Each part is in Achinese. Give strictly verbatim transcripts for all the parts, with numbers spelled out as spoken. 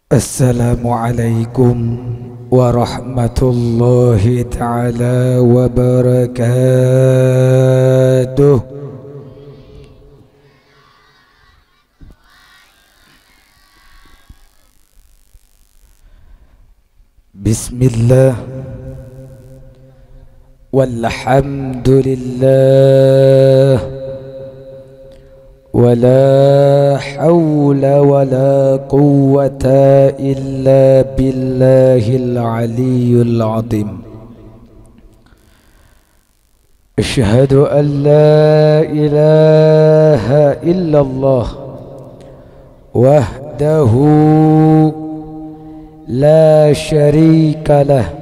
Assalamualaikum warahmatullahi taala wabarakatuh. Bismillah. Walhamdulillah. Wala haula wala quwwata illa billahil aliyyil azim. Asyhadu an la ilaha illallah wahdahu la syarika lah.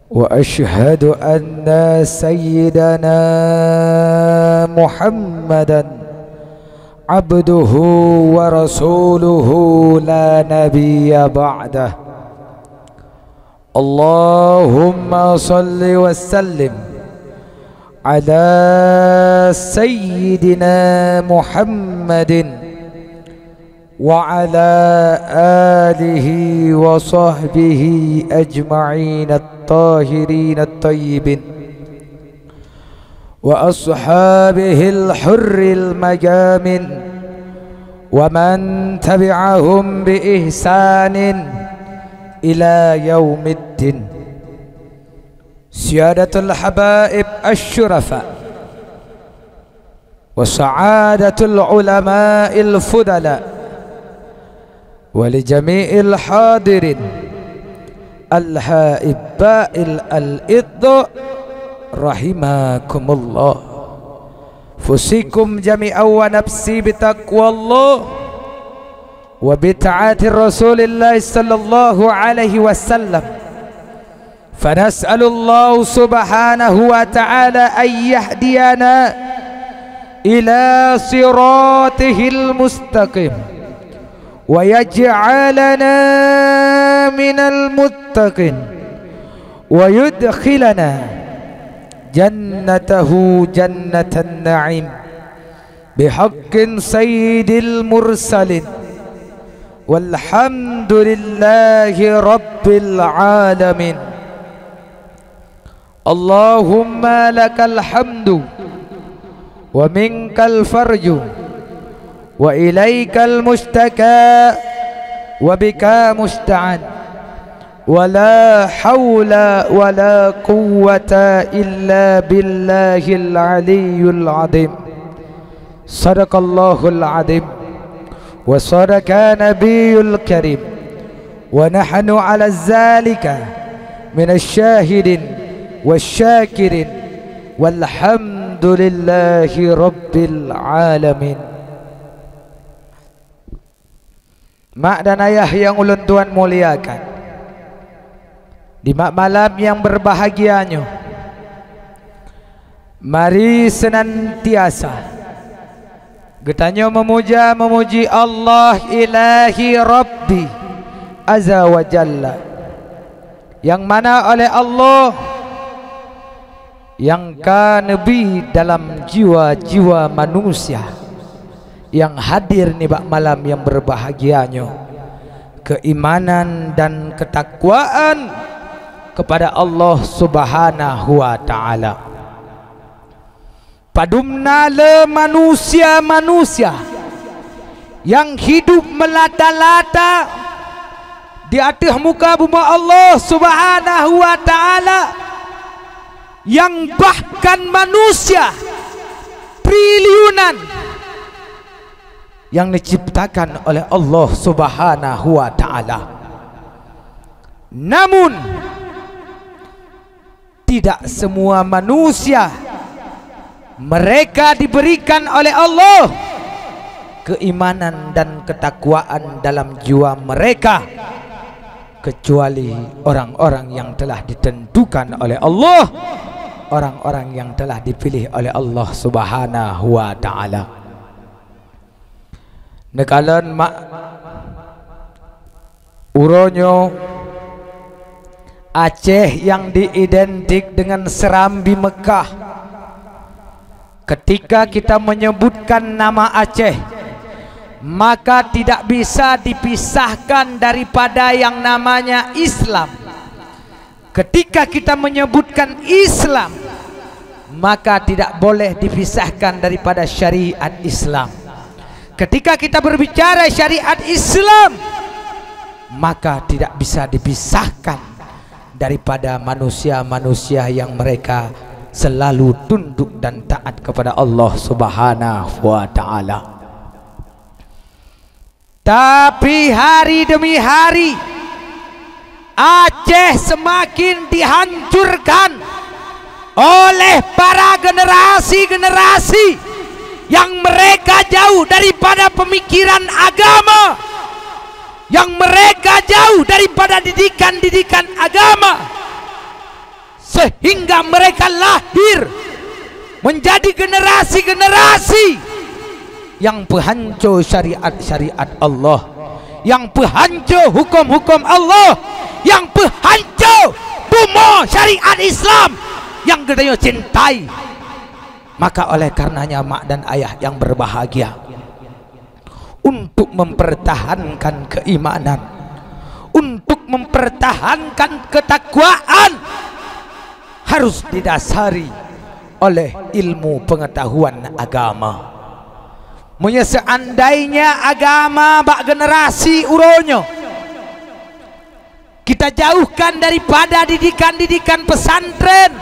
Wa asyhadu anna sayyidana Muhammadan abduhu wa rasuluhu la nabiyya ba'dah. Allahumma salli wa sallim ala sayyidina Muhammadin wa ala alihi wa sahbihi ajma'in at-tahirin at-tayyibin wa ashabihil hurril mayamin wa man tabi'ahum bi ihsanin ila yaumiddin. Siyadatul habaib asy-syurafa wa sa'adatul ulama'il fudala wa li jami'il hadirin al-ahibba'il al-idda rahimakumullah. Fusikum jami'an wa nafsi bitaqwallah wa bita'ati Rasulillah sallallahu alaihi wasallam. Fanas'alullahu subhanahu wa ta'ala an yahdiyana ila siratihil mustaqim wa yaj'alana minal muttaqin wa yudkhilana jannatahu jannatan na'im. Bihaqqi sayyidil mursalin walhamdulillahi rabbil alamin. Allahumma lakal hamdu wa minkal farju wa ilaikal mustaka wa bika musta'an. Wala haula wala quwwata illa billahil aliyyil azim. Sadaqallahul azim wa sadaqa nabiyul karim wa nahnu ala zalika minasy syahidin wasyakirin walhamdulillahi rabbil alamin. Mak dan ayah nyang ulôn tuan muliakan, di mak malam nyang berbahagia nyoe, mari senantiasa geutanyoe meumuja meumuji Allah Ilahi Rabbi Azza wa Jalla, nyang mana oleh Allah nyang ka neubi dalam jiwa-jiwa manusia nyang hadir nibak malam nyang berbahagia nyoe, keimanan dan ketakwaan kepada Allah Subhanahu wa Ta'ala. Padum na le manusia-manusia nyang hidup meulata-lata di ateueh muka bumoe Allah Subhanahu wa Ta'ala, nyang bahkan manusia triliunan nyang diciptakan oleh Allah Subhanahu wa Ta'ala. Namun, tidak semua manusia mereka diberikan oleh Allah keimanan dan ketakwaan dalam jiwa mereka, kecuali orang-orang yang telah ditentukan oleh Allah, orang-orang yang telah dipilih oleh Allah Subhanahu wa Ta'ala. Neukalon mak uroe nyoe, Aceh nyang diidentik dengan Serambi Mekah. Ketika kita menyebutkan nama Aceh, maka tidak bisa dipisahkan daripada yang namanya Islam. Ketika kita menyebutkan Islam, maka tidak boleh dipisahkan daripada syariat Islam. Ketika kita berbicara syariat Islam, maka tidak bisa dipisahkan daripada manusia-manusia yang mereka selalu tunduk dan taat kepada Allah Subhanahu wa Ta'ala. Tapi hari demi hari, Aceh semakin dihancurkan oleh para generasi-generasi yang mereka jauh daripada pemikiran agama, yang mereka jauh daripada didikan-didikan agama, sehingga mereka lahir menjadi generasi-generasi yang peuhanco syariat-syariat Allah, yang peuhanco huköm-huköm Allah, yang peuhanco bumoe syariat Islam yang geutanyoe cintai. Maka oleh karenanya, mak dan ayah yang berbahagia, untuk mempertahankan keimanan, untuk mempertahankan ketakwaan, harus didasari oleh ilmu pengetahuan agama. Meunyoe seandainya agama bak generasi uroe nyoe kita jauhkan daripada didikan-didikan pesantren,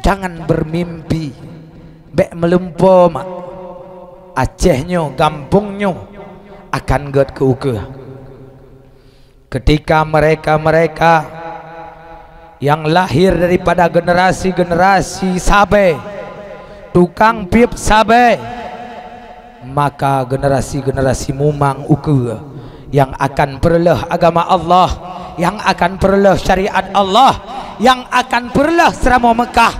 jangan bermimpi, bék meulumpoe mak, Aceh nyoe, gampông nyoe akan gét keu ukeue. Ketika mereka-mereka yang lahir daripada generasi-generasi sabe, tukang piep sabe, maka generasi-generasi mumang ukeue yang akan peureuloh agama Allah, yang akan peureuloh syariat Allah, yang akan peureuloh seuramoe Meukah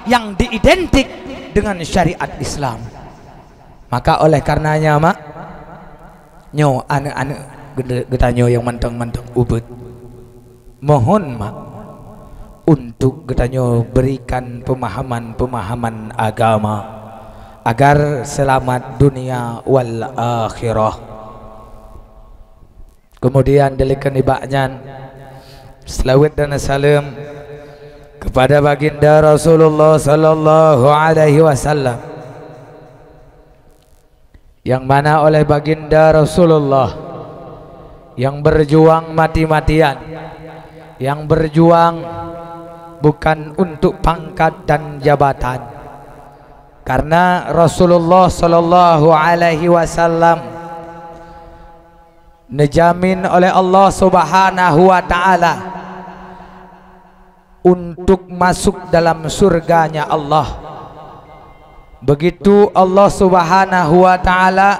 yang diidentik dengan syariat Islam. Maka oleh karenanya, mak, nyoe aneuëk-aneuëk geude-, geutanyoe nyang mantong-mantong ubit, mohon, mak, untuk geutanyoe berikan pemahaman-pemahaman agama agar selamat dunia wal akhirah. Kemudian dilakée nibak nyan, selawat dan salam kepada baginda Rasulullah sallallahu alaihi wasallam, yang mana oleh baginda Rasulullah yang berjuang mati-matian, yang berjuang bukan untuk pangkat dan jabatan, karena Rasulullah sallallahu alaihi wasallam neujamin oleh Allah Subhanahu wa Ta'ala untuk masuk dalam surganya Allah. Begitu Allah Subhanahu wa Ta'ala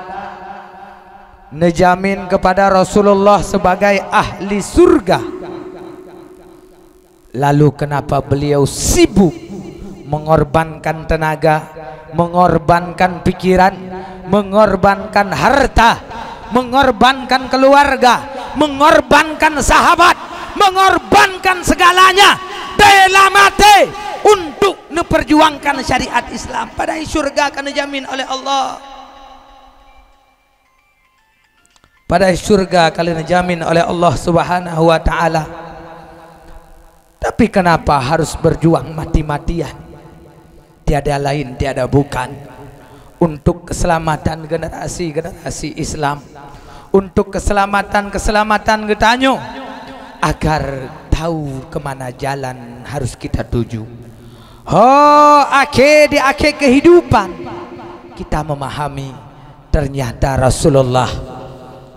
neujamin kepada Rasulullah sebagai ahli surga, lalu kenapa beliau sibuk mengorbankan tenaga, mengorbankan pikiran, mengorbankan harta, mengorbankan keluarga, mengorbankan sahabat, mengorbankan segalanya, rela maté untuk neuperjuangkan syariat Islam? Padahai syurga ka neujamin oleh Allah. Padahai syurga ka lheueh neujamin oleh Allah Subhanahu wa Ta'ala. Tapi kenapa harus berjuang mati-matian? Tiada lain, tiada bukan, untuk keselamatan generasi-generasi Islam, untuk keselamatan-keselamatan geutanyoe, agar tahu ke mana jalan harus kita tuju. Ho, akhé, di akhé kehidupan, kita memahami ternyata Rasulullah,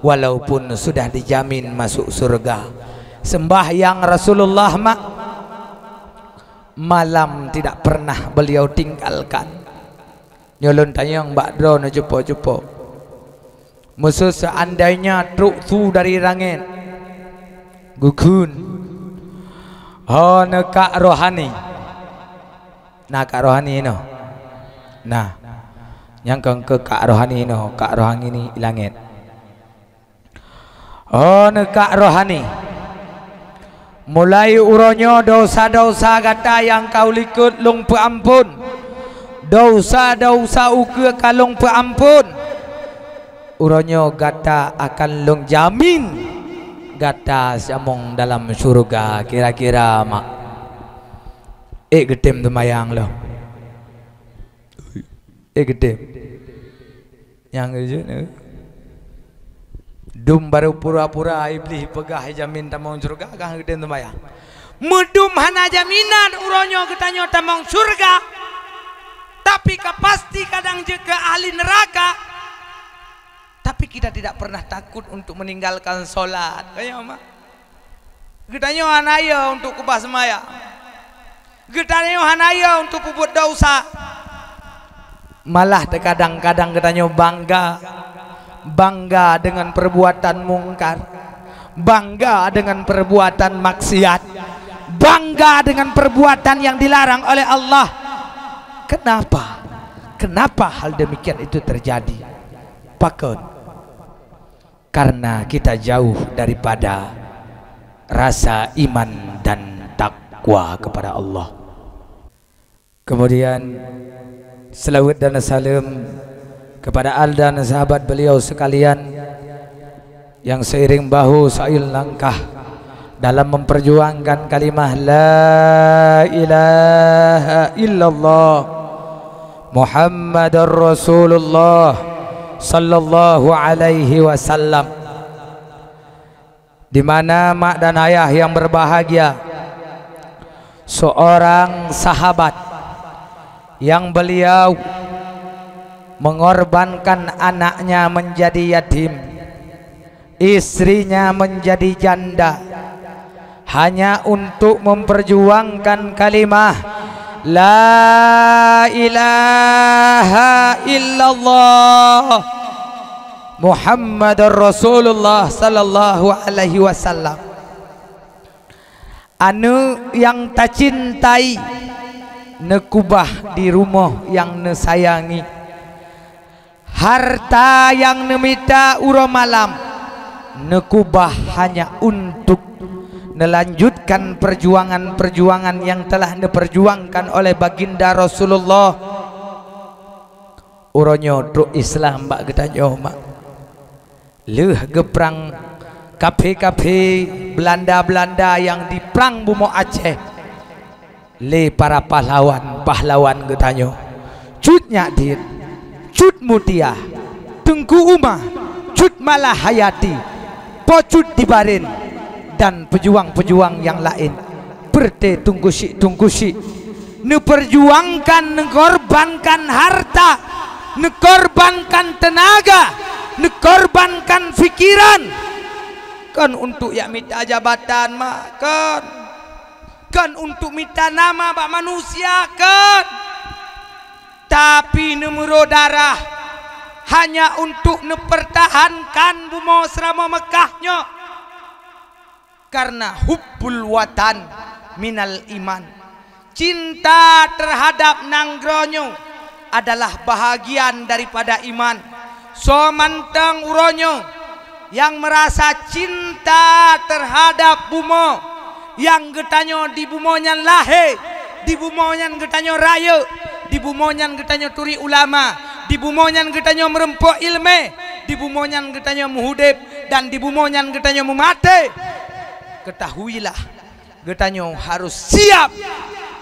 walaupun sudah dijamin masuk surga, sembahyang Rasulullah, mak, malam tidak pernah beliau tinggalkan. Nyoe lôn tanyong bak droeneuh cupo-cupo. Meuseu seandainya trok su dari langét, geukheun, "Ho neukak rohani." Na kak rohani inoe? Na. Nyang keu, keu kak rohani inoe, kak rohani langét. Oh, neukak rohani. Mulai uroe nyoe desya-desya gata nyang ka u likot lôn peuamphon. Desya-desya ukeue ka lôn peuamphon. Uroe nyoe gata akan lôn jamin gata samong dalam syeuruga. Kira-kira, mak, ék geutem seumayang lom? Ék geutem? Nyang geujeuet, eh? Dum barô pura-pura Iblih peugah jamin tamong syeuruga, ka geutem seumayang. Meudum hana jaminan uroe nyoe geutanyoe tamong syeuruga, tapi ka pasti kadang jeuet keu ahli neuraka. Tapi kita tidak pernah takut untuk meninggalkan sholat. Ka nyo, mak? Geutanyoe hana yo untuk keubah seumayang. Geutanyoe hana yo untuk peubuet desya. Malah terkadang-kadang geutanyoe bangga, bangga dengan perbuatan mungkar, bangga dengan perbuatan maksiat, bangga dengan perbuatan yang dilarang oleh Allah. Kenapa? Kenapa hal demikian itu terjadi? Pakon? Karena kita jauh daripada rasa iman dan takwa kepada Allah. Kemudian, selawat dan salam kepada al dan sahabat beliau sekalian yang seiring bahu seiring langkah dalam memperjuangkan kalimah la ilaha illallah Muhammadar Rasulullah sallallahu alaihi wasallam. Di mana mak dan ayah yang berbahagia, seorang sahabat yang beliau mengorbankan anaknya menjadi yatim, istrinya menjadi janda, hanya untuk memperjuangkan kalimah la ilaha illallah Muhammadar Rasulullah sallallahu alaihi wasallam. Aneuëk nyang tacintai neukubah di rumoh nyang neusayangi. Harta nyang neumita uroe malam neukubah hanya untuk neulanjutkan perjuangan-perjuangan nyang telah neuperjuangkan oleh Baginda Rasulullah. Uroe nyoe trok Islam bak geutanyoe, mak. Lheueh geuprang kafé-kafé Belanda-Belanda nyang diprang bumoe Aceh lé para pahlawan-pahlawan geutanyoe, Cut Nyak Diet, Cut Mutia, Teungku Uma, Cut Malahayati, Po Cut Dibaren, dan peujuang-peujuang nyang laén, peureuté Teungku Chik, Teungku Chik, neupeurjuangkan, neukorbankan harta, neukorbankan teunaga, neukorbankan pikiran. Kon untuk jak mita jabatan, mak, kon. Kon untuk mita nama bak manusia, kon. Tapi neumeurô darah hanya untuk neupeurtahankan bumoe Seuramoe Meukah nyoe. Karena hubbul watan minal iman. Cinta terhadap nanggroe nyoe adalah bahagian daripada iman. Soe mantong uroe nyoe nyang meurasa cinta terhadap bumoe, nyang geutanyoe di bumoe nyan lahé, di bumoe nyan geutanyoe rayeuk, di bumoe nyan geutanyoe turi ulama, di bumoe nyan geutanyoe meureumpok iéleumé, di bumoe nyan geutanyoe meuhudép, dan di bumoe nyan geutanyoe meumaté. Ketahuilah, geutanyoe harus siap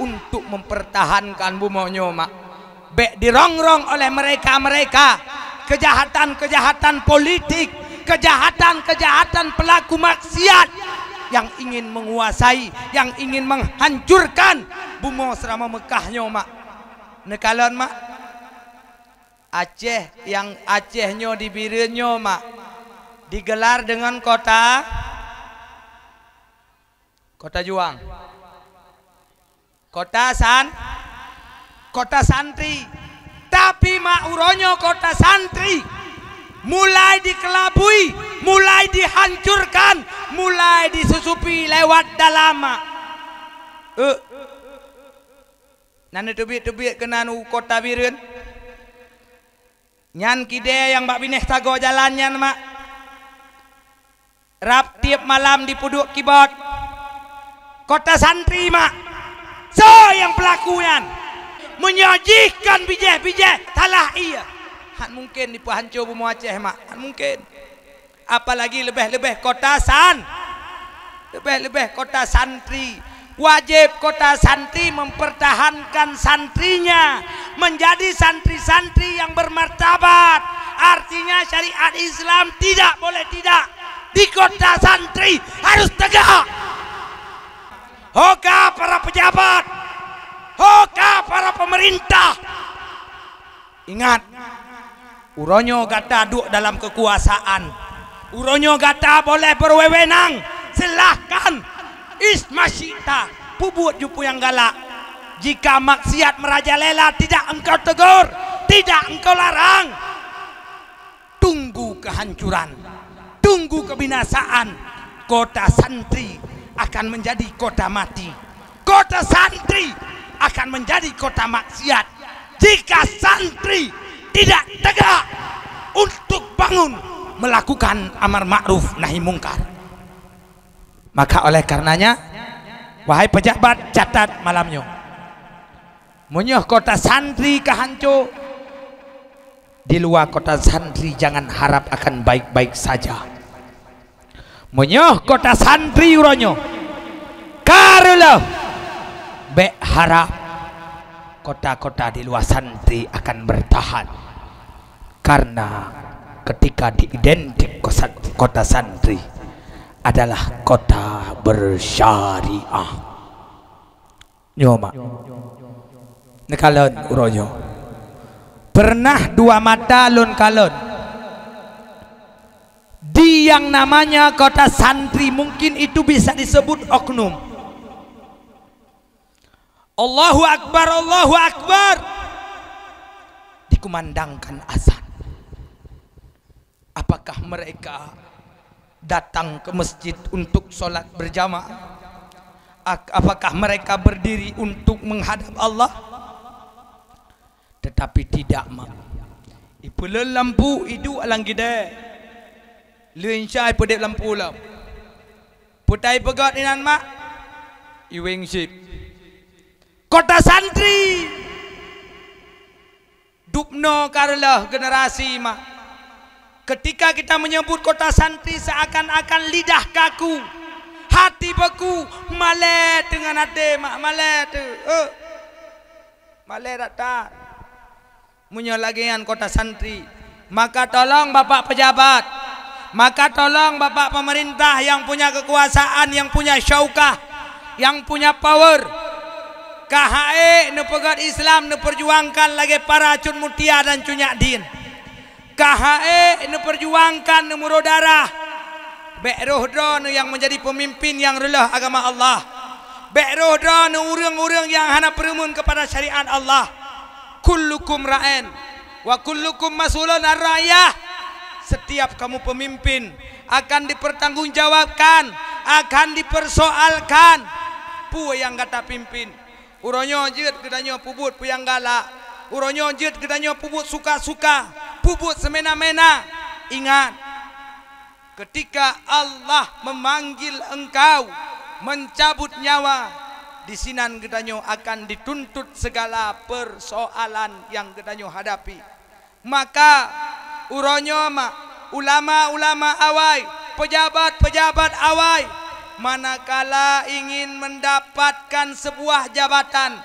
untuk mempertahankan bumoe nyoe, mak. Bék dirongrong oleh mereka-mereka kejahatan-kejahatan politik, kejahatan-kejahatan pelaku maksiat yang ingin menguasai, yang ingin menghancurkan bumoe Seuramoe Meukah nyoe, mak. Neukalon, mak. Aceh, nyang Aceh nyoe di Bireuen nyoe, mak, digelar deungon kota, kota juang. Kota san-, kota santri. Tapi, mak, uroe nyoe kota santri mulai dikelabui, mulai dihancurkan, mulai disusupi lewat dalam, mak. Eh. Na neuteubiet-teubiet keunan u kota Bireuen. Nyan kidée nyang bak binéh sagoe jalan nyan, mak. Rab tieb malam dipeuduek kibot. Kota santri, mak. Soe nyang peulaku nyan? Meunyoe jih kon bijéh-bijéh, salah ie. Hán mungken dipeuhanco bumoe Aceh, mak. Hán mungken. Apalagi leubeh-leubeh kota san-, leubeh-leubeh kota santri. Wajéb kota santri mempertahankan santrinya menjadi santri-santri yang bermartabat. Artinya, syariat Islam tidak boleh tidak di kota santri, harus tegak. Ho ka para pejabat, ho ka para pemerintah. Ingat, uroe nyoe gata duek dalam kekuasaan. Uroe nyoe gata boleh berwewenang. Silahkan. Is ma syi'ta. Peubuet ju peue nyang galak. Jika maksiat merajalela, tidak engkau tegur, tidak engkau larang. Tunggu kehancuran, tunggu kebinasaan. Kota santri akan menjadi kota mati. Kota santri akan menjadi kota maksiat jika santri tidak tegak untuk bangun melakukan amar ma'ruf nahi mungkar. Maka oleh karenanya, wahai pejabat, catat malam nyoe. Meunyoe kota santri ka hanco, di luwa kota santri jangan harap akan baik-baik saja. Meunyoe kota santri uroe nyoe ka reuloh, bék harap kota-kota di luwa santri akan bertahan. Karena ketika diidentik kosa-, kota santri adalah kota bersyariah. Nyoe, mak. Neukalon uroe nyoe. Pernah dua mata lôn kalon. Di yang namanya kota santri, mungkin itu bisa disebut oknum. Allahu Akbar, Allahu Akbar. Dikumandangkan azan. Apakah mereka datang ke masjid untuk sholat berjamaah? Ak-, apakah mereka berdiri untuk menghadap Allah? Tetapi tidak, mak. Ipeulon lampu, iduek lam gidée. Lheueh insya ipeudeb lampu lom. Peue ta ipeugét inan, mak? Iweng sip. Kota santri. Dubnoe ka reuloh generasi, mak. Ketika kita menyebut kota santri, seakan-akan lidah kaku, hati beku, malée teuh ngon até, mak, malée teuh. Eh. Malée that-that. Meunyoe lagée nyan kota santri, maka tolong bapak pejabat, maka tolong bapak pemerintah yang punya kekuasaan, yang punya syaukah, yang punya power, ka hek neupeugét Islam, neuperjuangkan lagée para Cut Mutia dan Cut Nyak-dien. Ka hek neuperjuangkan, neumuro darah. Bék roh droeneuh nyang menjadi pemimpin nyang reuloh agama Allah. Bék roh droeneuh ureuëng-ureuëng nyang hana peureumeun kepada syariat Allah. Kullukum ra'in wa kullukum mas'ulun an ra'iyah. Setiap kamu pemimpin akan dipertanggungjawabkan, akan dipersoalkan peue nyang gata pimpin. Uroe nyoe jeuet geutanyoe peubuet peue nyang galak. Uroe nyoe jeuet geutanyoe peubuet suka-suka, peubuet seumena-mena. Ingat, ketika Allah memanggil engkau mencabut nyawa, di sinan geutanyoe akan dituntut segala persoalan nyang geutanyoe hadapi. Maka, uroe nyoe mak, ulama-ulama awai, pejabat-pejabat awai, manakala ingin mendapatkan sebuah jabatan,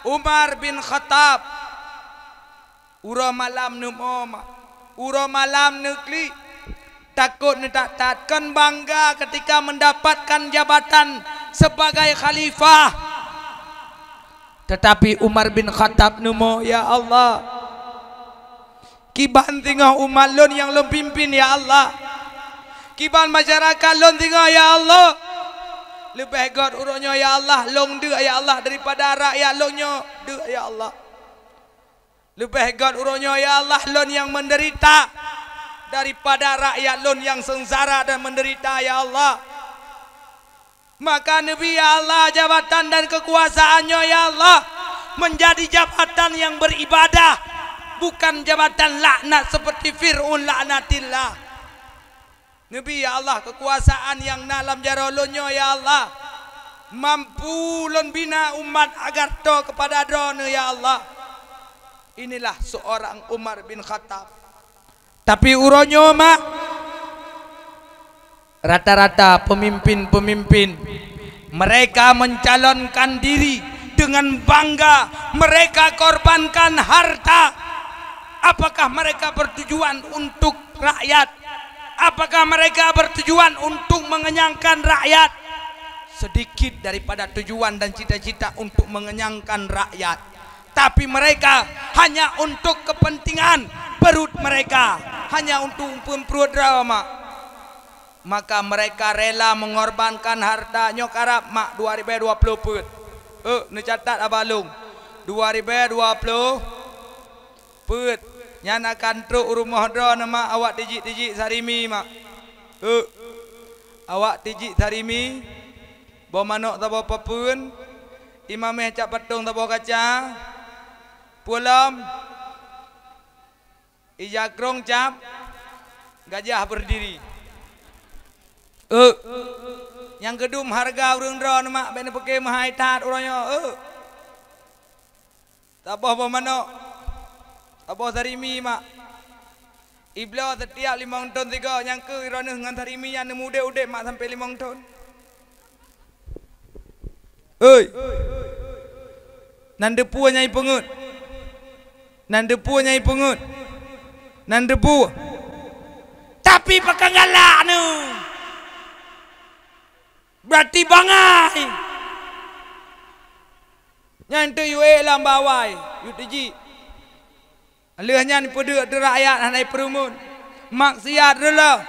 Umar bin Khattab, uroe malam neumo mak, uroe malam neuklik, takot neutat-tat, kon bangga ketika mendapatkan jabatan sebagai khalifah. Tetapi Umar bin Khattab neumo, "Ya Allah, kiban singoh umat lôn nyang lôn pimpin, ya Allah. Kiban masyarakat lôn singoh, ya Allah. Leubeh gét uroe nyoe, ya Allah, lôn deuk, ya Allah, daripada rakyat lôn nyoe deuk, ya Allah. Leubeh gét uroe nyoe, ya Allah, lôn nyang menderita daripada rakyat lôn nyang seungsara dan menderita, ya Allah." Maka neubi, ya Allah, jabatan dan kekuasaan nyoe, ya Allah, menjadi jabatan yang beribadah, bukan jabatan laknat seperti Fir'aun laknatillah. Neubi, ya Allah, kekuasaan nyang na lam jaroe lôn nyoe, ya Allah, mampu lôn bina umat agar toe kepada Droeneuh, ya Allah. Inilah seorang Umar bin Khattab. Tapi uroe nyoe, mak, rata-rata pemimpin-pemimpin, mereka mencalonkan diri dengan bangga, mereka korbankan harta. Apakah mereka bertujuan untuk rakyat? Apakah mereka bertujuan untuk mengenyangkan rakyat? Sedikit daripada tujuan dan cita-cita untuk mengenyangkan rakyat, tapi mereka hanya untuk kepentingan perut mereka, hanya untuk peuet droe, mak. Maka mereka rela mengorbankan harta nyoe karab, mak, dua ribèe dua ploh peuet. Eh, neucatat abah lôn. Dua ribèe dua ploh peuet. Nyan akan trok u rumoh droeneuh, mak, awak tijik-tijik sarimi, mak. Eh, awak tijik sarimi, boh manok saboh papeuen, imameh cap patong saboh kaca, pulam, ija krong cap gajah berdiri. Eh, nyang keudum hareuga ureueng droeneuh, mak, bèk neupeuke meuhai that uroe nyoe. Eh. Saboh boh manok, saboh sarimi, mak. Ibloe setiap limong thon sigoe, nyang keu droeneuh ngon sarimi nyan neumudép-udép, mak, sampoe limong thon. Hei! Nan deupue nyang ipeungeuet. Nan deupue nyang ipeungeuet. Nan deupue. Tapi pakon galak neuh. Berarti bangai. Nyan teuk yue ék lam bawai, yue tijik. Lheueh nyan peuduek teuh rakyat hana ipeureumeun. Maksiat reuloh.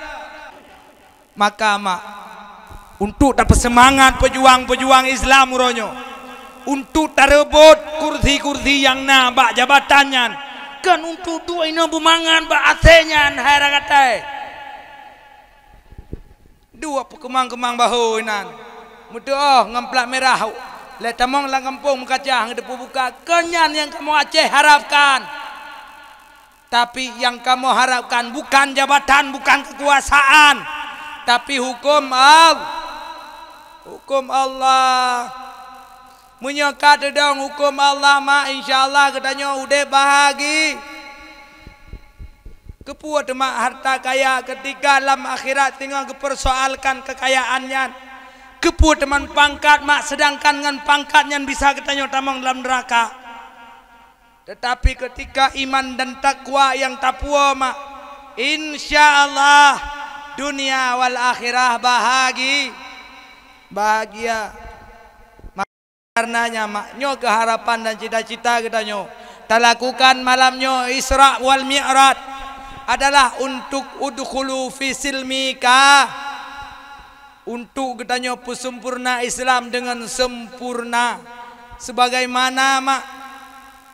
Maka, mak, untuk tapeusemangat peujuang-peujuang Islam uroe nyoe, untuk tareubot kursi-kursi nyang na bak jabatan nyan, kon untuk duek inoe beumangat bak asèe nyan, hai ragatai. Duek peukeumang-keumang bahô inan, meutuoh ngon plat mirah, lé tamong lam gampông meukacah, geuteupeue buka. Kon nyan nyang kamoe Aceh harapkan. Tapi nyang kamoe harapkan bukan jabatan, bukan kekuasaan, tapi huköm Al-, huköm Allah. Meunyoe ka teudong huköm Allah, mak, insya Allah geutanyoe udép bahagi. Keupeue teuma harta kaya, keutika lam akhirat singoh geupeursoalkan keukayaan nyan? Keupeue teuma pangkat, mak, seudangkan ngon pangkat nyan bisa geutanyoe tamong lam neuraka? Teutapi keutika iman dan takwa nyang tapuwoe, mak, insya Allah dunia wal akhirah bahagi-, bahagia. Karenanya, mak, nyoe keuh harapan dan cita-cita geutanyoe. Talakukan malam nyoe Isra wal Mi'raj adalah untuk udkhulu fi silmi ka-, untuk geutanyoe peusempurna Islam dengan sempurna. Sebagaimana, mak,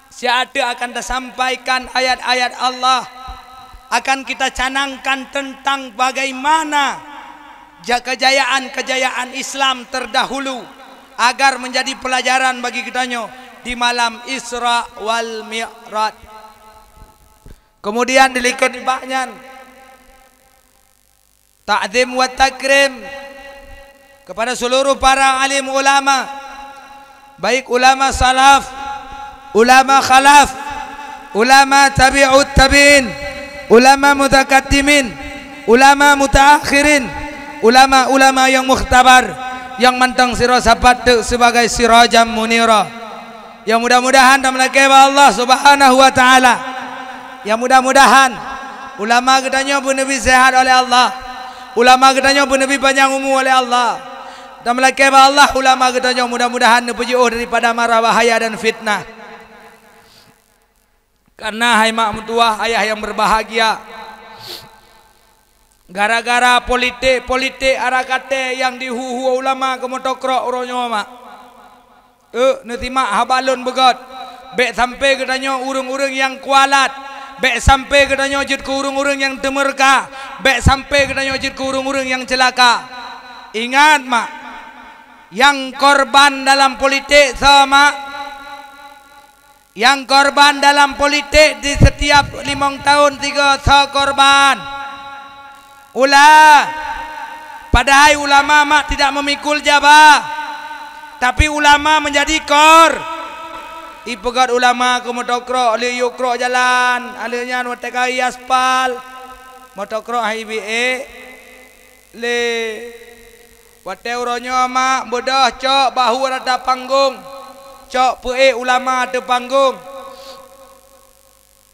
siat teuk akan tasampaikan ayat-ayat Allah, akan kita canangkan tentang bagaimana ja-, kejayaan-kejayaan Islam terdahulu, agar menjadi pelajaran bagi geutanyoe di malam Isra wal Mi'raj. Kemudian dilikot nibak nyan, takzim wa takrim kepada seluruh para alim ulama, baik ulama salaf, ulama khalaf, ulama tabi'ut tabi'in, ulama mutakaddimin, ulama mutaakhirin, ulama-ulama nyang mukhtabar, nyang mantong sidroe sapat teuk sibagai sirajan munira. Ya, mudah-mudahan tameulakée bak Allah Subhanahu wa Ta'ala. Ya, mudah-mudahan ulama geutanyoe beuneubi sehat oleh Allah. Ulama geutanyoe beuneubi panyang umu oleh Allah. Tameulakée bak Allah, ulama geutanyoe mudah-mudahan neupeujiôh daripada mara bahaya dan fitnah. Karena hai mak meutuwah, ayah yang berbahagia, gara-gara politik-politik arak até nyang dihu-hu ulama keumeutokro uroe nyoe, mak. Eh, neusimak haba lôn beugöt. Bék sampai geutanyoe ureuëng-ureuëng nyang kualat. Bék sampai geutanyoe jeuet keu ureuëng-ureuëng nyang teumeurka. Bék sampai geutanyoe jeuet keu ureuëng-ureuëng nyang ceulaka. Ingat, mak, nyang korban dalam politik soe, mak? Nyang korban dalam politik di setiap limong tahun tiga soe korban? Ula-, padahai ulama mak tidak memikul jabah, tapi ulama menjadi kor. Ipeugöt ulama keumeutokro, lheueh yue krok jalan, lheueh nyan watée ka i aspal. Motokrok han jibi ék lé. Watée uroe nyoe mak beudôh cok bahu rata panggong, cok peuék ulama teuh panggong.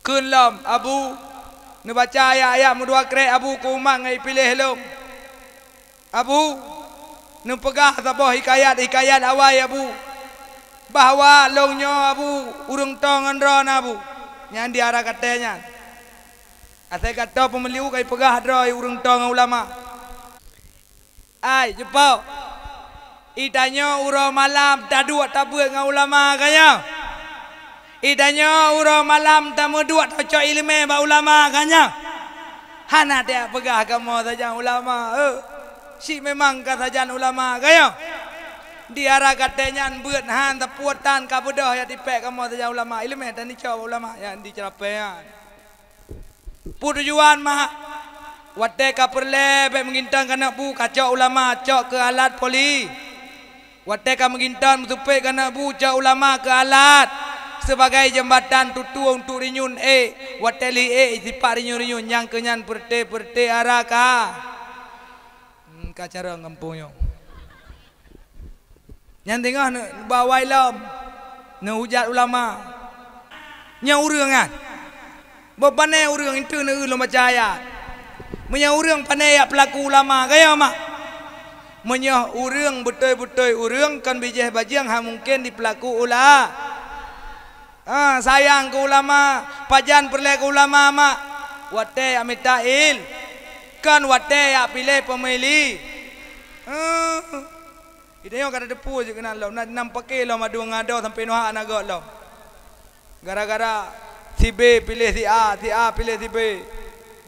Kheun lom, "Abu, neubaca ayat-ayat meudua krek Abu keu umat ngon ipiléh lôn." Abu, neupeugah saboh hikayat-hikayat awai Abu, bahwa lôn nyoe Abu ureuëng toe ngon droe na Abu, nyang di ara katée nyan. Asai ka toe peumeuliu ka ipeugah droe ureuëng toe ngon ulama. Ai, cupo! Itanyoe uroe malam taduek tabeuet ngon ulama ka nyoe? Itanyoe uroe malam tameuduek tacok iéleumé bak ulama ka nyoe? Hana tajak peugah kamoe sajan ulama, eh. Cit memang ka sajan ulama ka nyoe? Di ara katée nyan beuet han sapeue tan ka beudôh jak tipék kamoe sajan ulama, iéleumé tanicok bak ulama nyang di ceurapée nyan. Peue tujuan mak? Watée ka peureulée bék meuginton keuneuk bu, kacok ulama cok keu alat poli. Watée ka meuginton meusumpét keuneuk bu, cok ulama keu alat sibagai jeumbatan tutoe untuk rinyun ék. Watée lheueh ék sipak rinyun-rinyun nyang keu nyan peureuté-peureuté ara ka. Hmm, ka carông gampông nyoe. Nyan teungoh neu-, neuba awai lom, neuhujat ulama. Nyoe ureuëng nyan. Boh pané ureuëng itu neu lôn baca ayat. Meunyoe ureuëng pané jak peulaku ulama, ka nyoe mak. Meunyoe ureuëng beutôi-beutôi ureuëng kon bijéh bajeueng hana mungken dipeulaku ula. Ah, sayang keu ulama, pajan peureulée keu ulama mak. Watée jak mita il, kon watée jak piléh peumili. Ah. Geutanyoe ka tateupeue jih keunan lom, na, na meupaké lom adu ngon adoe sampoe neuhak aneuk gob lom. Gara-gara si B piléh si A, si A piléh si B.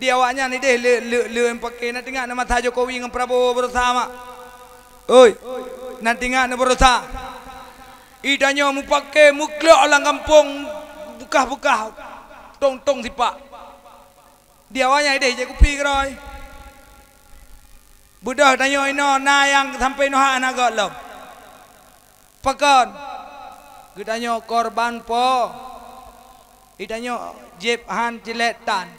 Di awaknyan idéh le, le, le meupaké, na teuingat na masa Jokowi ngon Prabowo beureusaha mak? Oi, na teuingat na beureusaha? Geutanyoe meupaké meuklok lam gampông beukah-beukah tong-tong sipak. Di awaknyan idéh jép kupi keudroe. Beudôh tanyoe inoe na nyang sampoe neuhak aneuk gob lom. Pakon? Geutanyoe korban po. Geutanyoe jép han ceulet tan.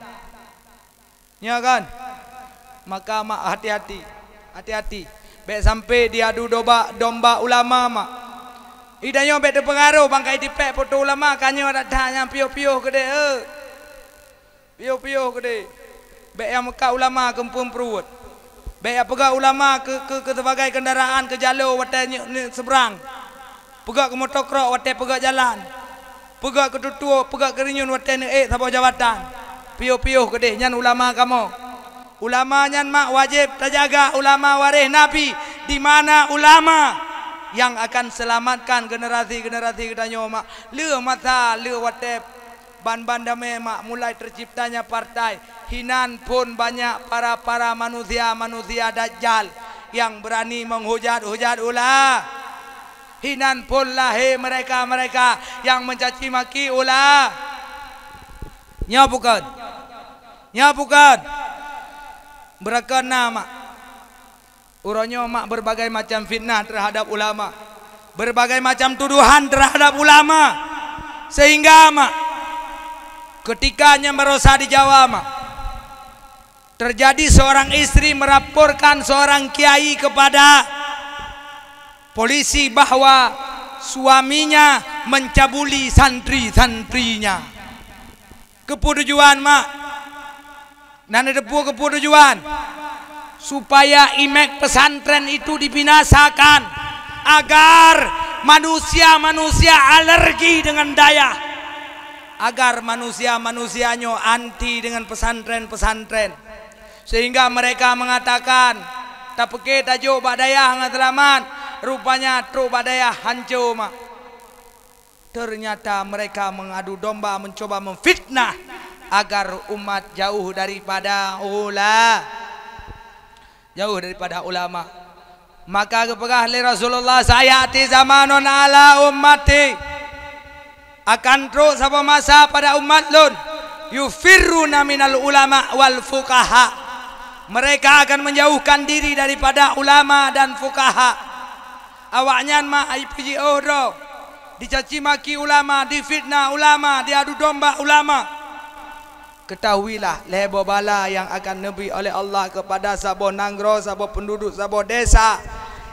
Nyoe kan? Maka mak hati-hati. Hati-hati. Bék sampoe diadu domba, domba ulama mak. Geutanyoe bék teupeungaroh bangkai tipék foto ulama ka nyoe that-that nyang piôh-piôh keudéh, eh. Piôh-piôh keudéh. Bék nyang meukat ulama keu peue pruet. Bék nyang peugah ulama keu, keu, keu sibagai keundaraan keu jaloe watée nyoe, nyoe seberang. Peugah keu motokrok watée peugah jalan. Peugah keu tutoe, peugah keu rinyun watée neuék saboh jabatan. Piôh-piôh keudéh nyan ulama kamoe. Ulama nyan mak wajéb tajaga, ulama waréh Nabi. Di mana ulama nyang akan seulamatkan generasi-generasi geutanyoe mak? Le masa, le watée Ban-ban damé mak mulai teuciptanya partai, hinan phon banyak para-para manusia-manusia dajjal nyang beurani meuhujat-hujat ula. Hinan phon lahé meureka-meureka nyang meucaci maki ula. Nyoe bukon? Nyoe bukon? Beureukat na mak. Uroe nyoe mak berbagai macam fitnah terhadap ulama, berbagai macam tuduhan terhadap ulama, sehingga mak, ketika nyang barosa di Jawa mak, terjadi seorang istri meraporkan seorang kiai kepada polisi bahwa suaminya mencabuli santri-santrinya. Keupeue tujuan mak? Nan neuteupeue keupeue tujuan? Supaya imej pesantren itu dibinasakan, agar manusia-manusia alergi dengan dayah, agar manusia-manusia nyoe anti dengan pesantren-pesantren, sehingga mereka mengatakan, "Tapeuke tajok bak dayah ngon seulamat, rupanya trok bak dayah hanco mak." Ternyata mereka mengadu domba, mencoba memfitnah agar umat jauh daripada ula-, jauh daripada ulama. Maka geupeugah lé Rasulullah, "Sayati zamanun ala ummati," akan trok saboh masa pada umat lôn, "yufirruna minal ulama wal fuqaha." Mereka akan menjauhkan diri daripada ulama dan fuqaha. Awaknyan mak ai peujiôh droe, dicaci maki ulama, difitnah ulama, diadu domba ulama. Ketahuilah lhée boh bala nyang akan neubri oleh Allah keupada saboh nanggroe, saboh peunduduek, saboh desa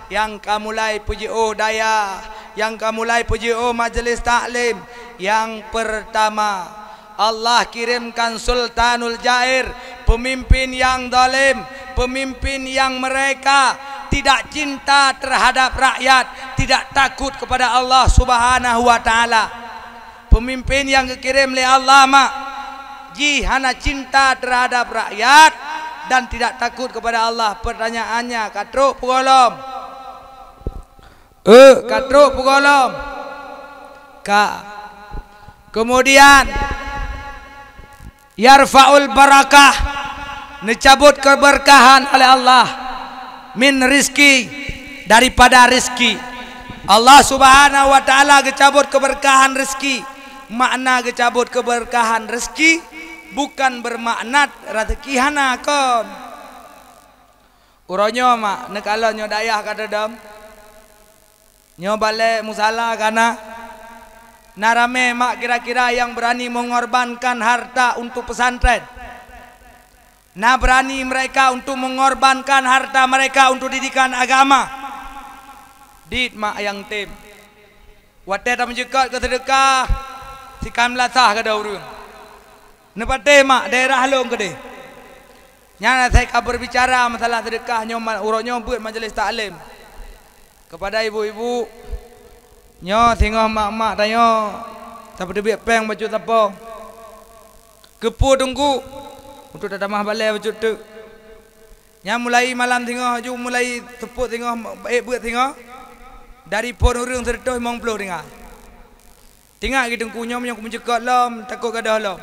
nyang ka mulai peujiôh dayah, nyang ka mulai peujiôh majeulis taklim. Nyang peurtama, Allah kirémkan sultanul jair, peumimpin nyang zalim, peumimpin nyang mereka tidak cinta terhadap rakyat, tidak takut kepada Allah Subhanahu wa Ta'ala. Peumimpin nyang geukirém lé Allah, mak, jih hana cinta terhadap rakyat dan tidak takut kepada Allah. Pertanyaannya, ka trok peue gohlom? Eh, ka trok peue gohlom? Ka. Kemudian, yarfa'ul barakah, neucabut keberkahan oleh Allah, min rizki, daripada rizki. Allah Subhanahu wa Ta'ala geucabut keberkahan rizki. Makna geucabut keberkahan rizki bukan bermakna rezeki hana kon. Uroe nyoe, mak, neukalon nyoe dayah ka teudong. Nyoe balée musala ka na. Na ramé, mak, kira-kira nyang beurani mengorbankan harta untuk pesantren. Na beurani mereka untuk mengorbankan harta mereka untuk didikan agama. Dit, mak, nyang tem. Watée tameujeukat keu seudeukah, sikan meulasah keudeh ureuëng. Neupatéh, mak, daerah lôn keudeh. Nyan asai ka berbicara masalah seudeukah nyoe ma-, uroe nyoe beuet majeulis taklim. Keupada ibu-ibu, nyoe singoh mak-mak tanyoe tapeuteubiet péng bacut sapo. Keupeue Teungku? Untuk tatamah balée bacut teuk. Nyan mulai malam singoh, ju mulai seupôt singoh, ék beuet singoh, dari phon ureuëng seureutôh limong ploh tinggai. Tingat geuh Teungku, nyoe meunyoe kumeujeukat lom, takot gadôh lom.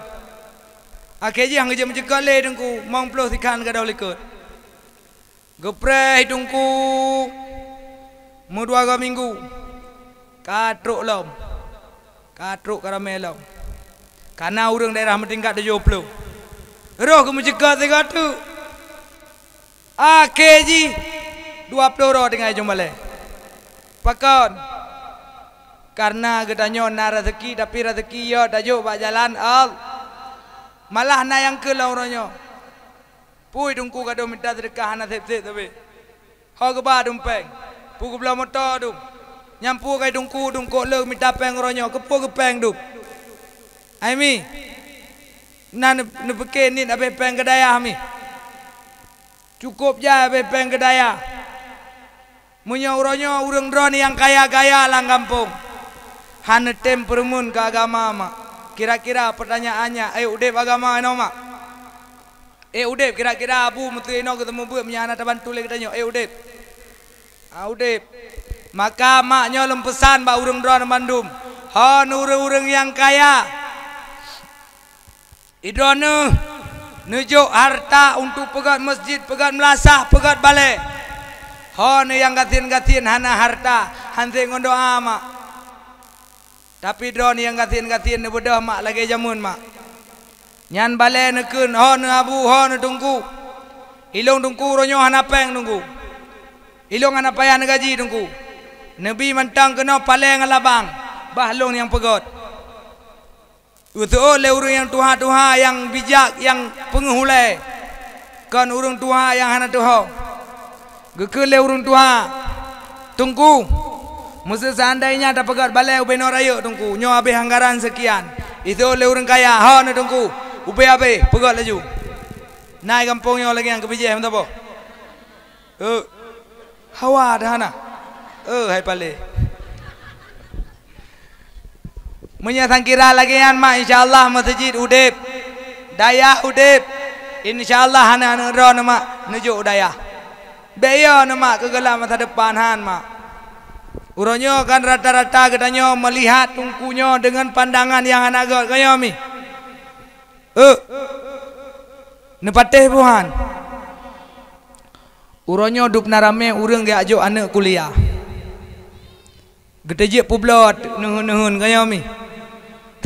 Akhé jih han geujeuet meujeukat lé Teungku, limong ploh sikan gadôh likot. Geupreh Teungku meudua goe minggu, ka trok lom, ka trok ka ramé lom. Ka na ureuëng daerah meutingkat tujoh ploh. Roh geumeujeukat sigoe teuk. Akhé jih dua ploh droe tinggai jumeubalée. Pakon? Kareuna geutanyoe na rezeki, tapi rezeki yo tajok bak jalan Allah. Malah na nyang keu lom uroe nyoe. Pui Teungku gadôh mita seudeukah hana sép-sép sabe. Ho geuba dum péng. Peue geubloe moto dum. Nyan peue kai Teungku dum kok le mita péng uroe nyoe. Keupeue geupéng dum? Ai mi. Na neu-, neupiké niet abéh péng keu dayah mi. Cukôp jai abéh péng keu dayah. Meunyoe uroe nyoe ureuëng droe nyang kaya-kaya lam gampông, hana tem peureumeun keu agama, mak. Kira-kira pertanyaannya, ék udeb agama inoe, mak? Ék udeb kira-kira abu meuteue inoe geuteumeubuet meunyoe hana tabantu lé geutanyoe, ék udeb? Ah, udeb. Maka mak nyoe lôn peusan bak ureuëng droe bandum, hon ureuëng-ureuëng nyang kaya. Idroeneuh neujok harta untuk peugét masjid, peugét meulasah, peugét balée. Hon nyang gasien-gasien hana harta, han sép ngon doa, mak. Tapi droeneuh nyang gasien-gasien neubeudôh, mak, lagée jameun, mak. Nyan balée neukheun, hon abu, hon teungku. Ilong teungku uroe nyoe hana péng teungku. Ilong hana payah neugaji teungku. Neubi mantong keunoe paleng labang, bah lôn nyang peugét. Geuseuôt lé ureuëng nyang tuha-tuha nyang bijak nyang peungeuh ulée, kon ureuëng tuha nyang hana teuho. Geukheun lé ureuëng tuha, "Teungku, meuseu seandainya tapeugét balée ubé noe rayeuk teungku, nyoe habéh anggaran seukian." Iseuôt lé ureuëng kaya, "Hon teungku, ubé habéh, peugét laju." Na i gampông nyoe lagée nyang keubijéh meusaboh. Eh, hawa dah hana. Eh, hai palé. Meunyoe sangkira lagée nyan, mak, insya Allah meuseujid udeb, dayah udeb. Insya Allah aneuk-aneuk droeneuh, mak, neujok u dayah. Bék yo neuh, mak, keu geulam masa depan han, mak. Uroe nyoe kan rata-rata geutanyoe meulihat teungku nyoe deungon pandangan nyang hana gét, ka nyoe mi. Eh, neupatéh buhan. Uroe nyoe dub na ramé ureuëng geujak jok aneuk kuliah. Geuteujeuet peubloe neuheun-neuheun, ka nyoe mi.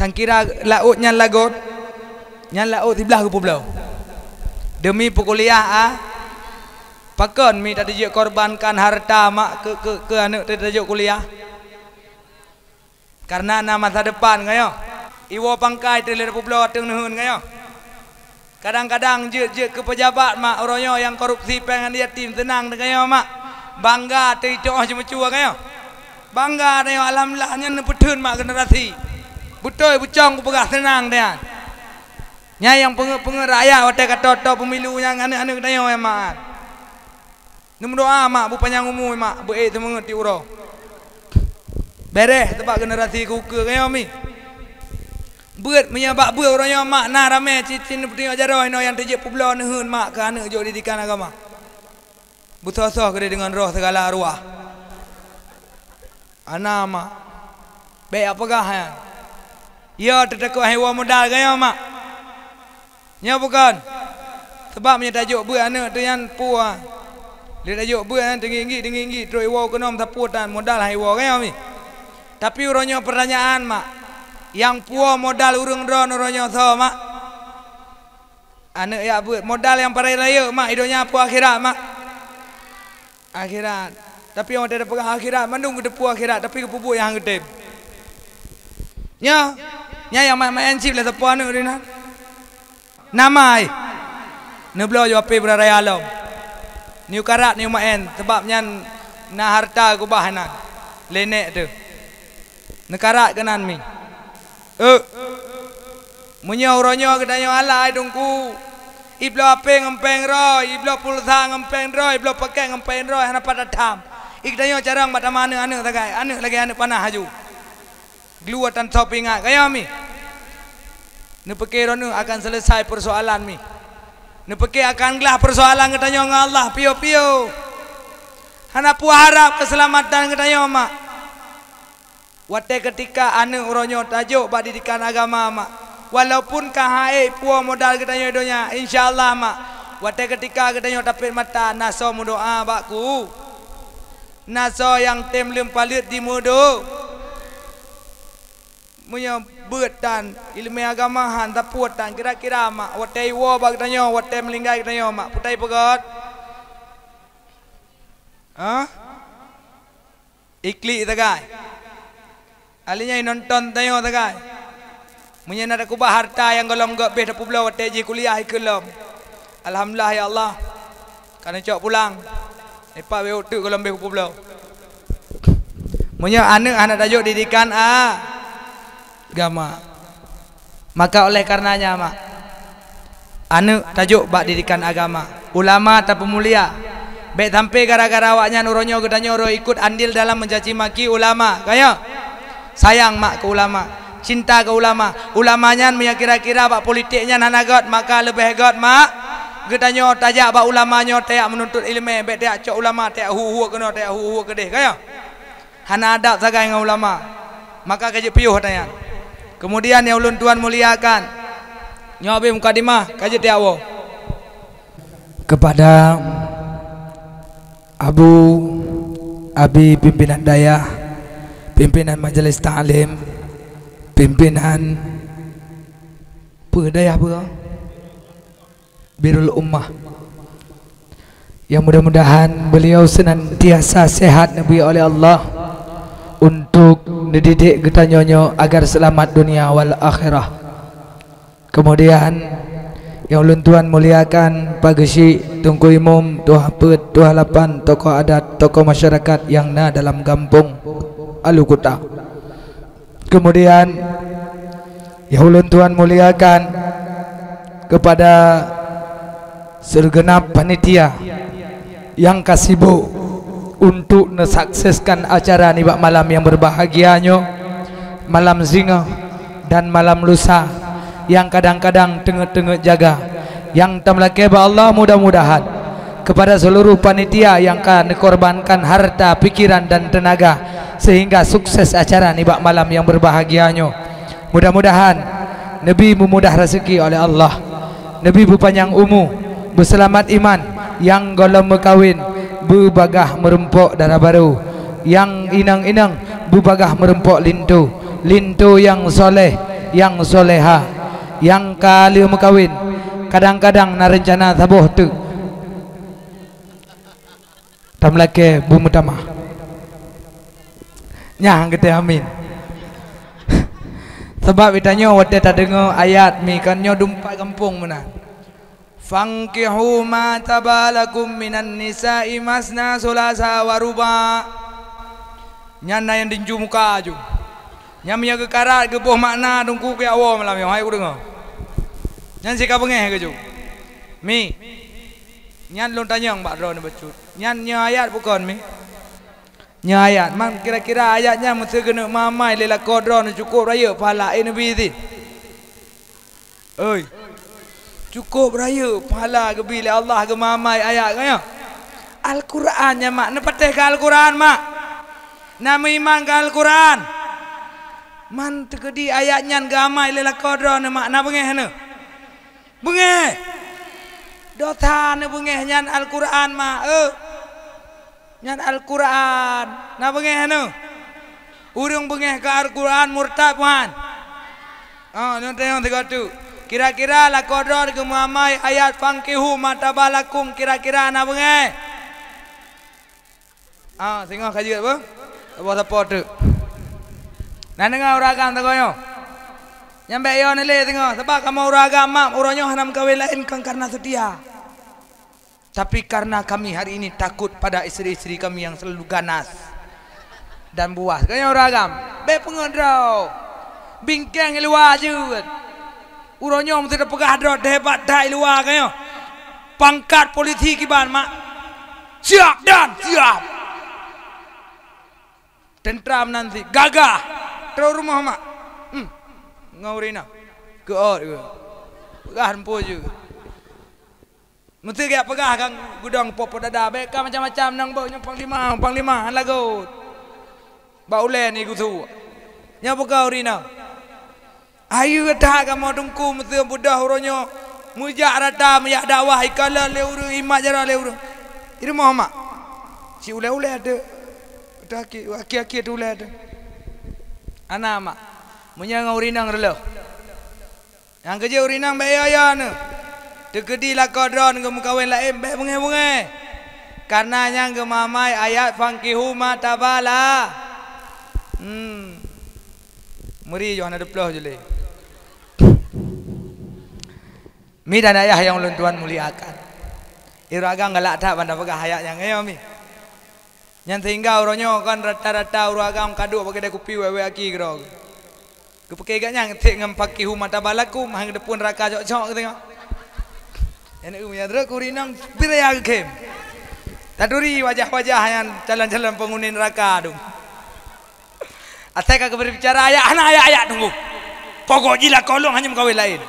Sangkira laôt nyan lagot, nyan laôt siblah geupeubloe. Deumi peukuliah a, pakon mi tateujeuet korbankan harta mak keu, keu, keu aneuk tateujok kuliah? Kareuna na masa depan, ka nyoe. Iwoe pangkai teuh lé peubloe ateueng neuheun, ka nyoe. Kadang-kadang jeuet-jeuet keu peujabat mak, uroe nyoe nyang korupsi péng aneuk yatim seunang teuh geutanyoe mak. Bangga teuh itôh ceumeucue geutanyoe. Bangga tanyoe, alhamdulillah, nyan neupeutheun mak generasi. Beutôi bucong kupeugah seunang teuh nyan. Nyan nyang peungeuet-peungeuet rakyat watée ka toe-toe pemilu nyang aneuk-aneuk geutanyoe nyan mak. Neumeudoa mak, beupanyang umu mak, beu-ék seumeungeut tiep uroe. Beréh sabab generasi keu ukeue geutanyoe mi. Beuet meunyoe bak beuet uroe nyoe mak na ramé cicin peutingok jaroe inoe nyang teujeuet peubloe neuheun mak keu aneuk jok didikan agama. Beusoh-soh keudeh deungon roh sigala ruah. Hana mak. Bék jak peugah nyan. Yo teutakot han iwoe modal geutanyoe mak. Nyoe bukon. Sabab meunyoe tajok beuet aneuk teuh nyan peue. Lé tajok beuet nyan teunggi-inggi, teunggi-inggi, trok iwoe keunoe sapeue tan modal han iwoe geutanyoe mi. Tapi uroe nyoe peurtanyaan mak, nyang puwoe modal ureuëng droe uroe nyoe soe mak? Aneuk jak beuet modal nyang pareuen rayeuk mak, i donya peue akhirat mak? Akhirat. Tapi watée tapeugah akhirat, mandum geuteupeue akhirat, tapi geupeubuet nyang han geutem. Nyoe, nyan nyang maén-maén cit lé sapeue aneuk di nan. Nama ai? Neubloe ju ape beuraya lom. Niu karat niu maén, sabab nyan na harta keubah nan. Lé nék teuh. Neukarat keunan mi. Euk. Meunyoe uroe nyoe geutanyoe alai teungku, ibloe ape ngon péng droe, ibloe pulsa ngon péng droe, ibloe pakét ngon péng droe, hana pat tatham. I geutanyoe carông bak tamah aneuk-aneuk sagai, aneuk lagée aneuk panah aju. Gluwa tan soe peuingat geutanyoe mi. Neupike droeneueh akan seuleusai peursoalan mi. Neupike akan glah peursoalan geutanyoe ngon Allah piôh-piôh. Hana peuharab keuseulamatan geutanyoe mak. Watée keutika aneuk uroe nyoe tajok bak didikan agama mak, walaupun ka han ék puwoe modal geutanyoe donya, insya Allah mak, watée keutika geutanyoe tapét mata na soe meudoa bak ku, na soe nyang tem leumpaleuet dimeudo. Meunyoe beuet tan ileumé agama han sapeue tan kira-kira mak, watée iwoe bak geutanyoe, watée meulinggai geutanyoe mak, peue tapeugét? Hah? Iklik sagai. Alinyan nonton tanyoe sagai. Meunyoe na takeubah harta nyang gohlom gét béh tapeubloe watée jih kuliah ikeu lom. Alhamdulillah ya Allah. Ka neucok pulang. Ipak béh uteuk gohlom béh kupeubloe. Meunyoe aneuk hana tajok didikan a-, agama. Maka oleh karenanya mak, aneuk tajok bak didikan agama, ulama tapeumulia. Bék sampai gara-gara awaknyan uroe nyoe geutanyoe roh ikot andil dalam mencaci maki ulama. Kaya sayang mak keu ulama, cinta keu ulama. Ulama nyan meunyoe kira-kira bak politik nyan hana gét, maka leubeh gét mak geutanyoe tajak bak ulama nyoe tajak meununtut ileumé, bék tajak cok ulama tajak hu-hu keunoe tajak hu-hu keudeh. Kaya hana adab sagai ngon ulama, maka ka jeuet piôh ata nyan. Keumudian nyang ulôn tuan muliakan, nyoe habéh mukadimah ka jeuet tiak woe. Kepada Abu, Abi pimpinan dayah, pimpinan majelis taklim, pimpinan peue dayah peue? Birrul Ummah. Yang mudah-mudahan beliau senantiasa sehat neubri oleh Allah untuk neudidik geutanyoe nyoe agar seulamat dunia wal akhirah. Keumudian, nyang ulôn tuan muliakan Pak Geuchik, Teungku Imum, Tuha Peuet, Tuha Lapan, tokoh adat, tokoh masyarakat nyang na dalam gampông Alu Kuta. Keumudian, nyang ulôn tuan muliakan keupada sigeunab panitia nyang ka sibok untuk neusukseskan acara nibak malam nyang beurbahagia nyoe, malam singoh dan malam lusa nyang kadang-kadang teungeut-teungeut jaga. Nyang tameulakée bak Allah mudah-mudahan keupada seuluruh panitia nyang ka neukorbankan harta, pikiran dan teunaga seuhingga sukses acara nibak malam nyang beurbahagia nyoe. Mudah-mudahan neubi meumudah raseuki oleh Allah, neubi beupanyang umu, beuseulamat iman, nyang gohlom meukawen beubagaih meurumpok dara barô, nyang inong-inong beubagaih meurumpok linto, linto nyang soleh, nyang soleha. Nyang ka lheueh meukawen, kadang-kadang na reuncana saboh teuk. Tameulakée beumeutamah. Nyang geutée amin. Sabab geutanyoe watée tadeungoe ayat mi kan nyoe dumpat gampông meunan. "Fankihu ma taba lakum minan nisa'i masna, sulasa wa ruba." Nyan na nyang dinju muka ju. Nyan meunyoe geukarat geuboh makna dungku keu awom lam nyoe, hai kudeungoe. Nyan sika beungéh keu ju. Mi. Nyan lôn tanyong bak droeneuh bacut. Nyan nyoe ayat bukon, Mi? Nyoe ayat. Man kira-kira ayat nyan meuseu geuneuk mamai lé lakoe droeneuh cukôp rayeuk pahala, eh, neubi idhin. Oi. Cukôp rayeuk pahala geubi lé Allah geumamai ayat nyoe. Al-Quran nyan, mak. Neupatéh keu Al-Quran, mak. Na meuiman keu Al-Quran. Man teukeudi ayat nyan geuamai lé lakoe droeneuh, mak. Na beungéh neuh. Beungéh. Dosa neubeungéh nyan Al-Quran, mak. Eh. Nyan Al-Quran. Na beungéh neuh? Ureuëng beungéh keu Al-Quran murtad, puhan. Ah, nyoe teuh nyang sigoe teuk. Kira-kira lakoe droe geumamai ayat "Fankihu ma taba lakum", kira-kira na beungéh? Ah, singoh ka jeuet, beuh? Sapo-sapo teuk. Na deungoe ureuëng agam sagoe nyoe? Nyan bék yo neulé singoh, sabab kamoe ureuëng agam mak, uroe nyoe hana meukawen laén kon kareuna seutia. Tapi karena kami hari ini takut pada istri-istri kami yang selalu ganas dan buas. Kayong ureuëng agam, bék peungeut droe. Bingkeng i luwa jeuet. Uroe nyoe meuseuti peugah droe teuhebat that i luwa kayong. Pangkat polisi kiban, mak. Siap dan siap. Tentram nan si gagah. Trok rumoh, mak. Hmm. Ngau rina. Keuot ke? Peugah tempo je. Meusti geujak peugah kan gudong pok-pok dada, bék ka macam-macam nang beuh nyoe panglima, panglima han lagot. Bak ulée ni geusu. Nyoe peugah ureuëng inong. Ayeue that kamoe teungku meuteue beudoh uroe nyoe. Meujak rata, meujak dakwah ikalon lé ureuëng, imat jaroe lé ureuëng. I rumoh mak. Si ulée-ulée teuh. Teuh aki, aki-aki teuh ulée teuh. Ana mak. Meunyoe ngon ureuëng inong reuloh. Nyang keujeuet ureuëng inong bék yo-yo neuh. Teukeudi lakoe droeneuh geumeukawen laén bék beungéh-beungéh. Kareuna nyang geumamai ayat "Fankihu ma taba la." Hmm. Meuri yoh hana teuploh ju lé. Mi dan ayah nyang ulôn tuan muliakan. Ureuëng agam galak that ban tapeugah ayat nyang nyoe mi. Nyan sehingga uroe nyoe kan rata-rata ureuëng agam ka duek bak keude kupi wék-wék aki keudroe. Geupike gobnyan cit ngon "Fankihu ma taba lakum", han geuteupeue neuraka cok-cok geutanyoe. Nyan eu meunyo trok ureuëng inong bira geukhem. Taturi wajah-wajah nyan calon-calon penghuni neuraka dum. Asai ka geubri bicara ayat, hana ayat-ayat teungku. Pokok jih lakoe lôn hana meukawen laén.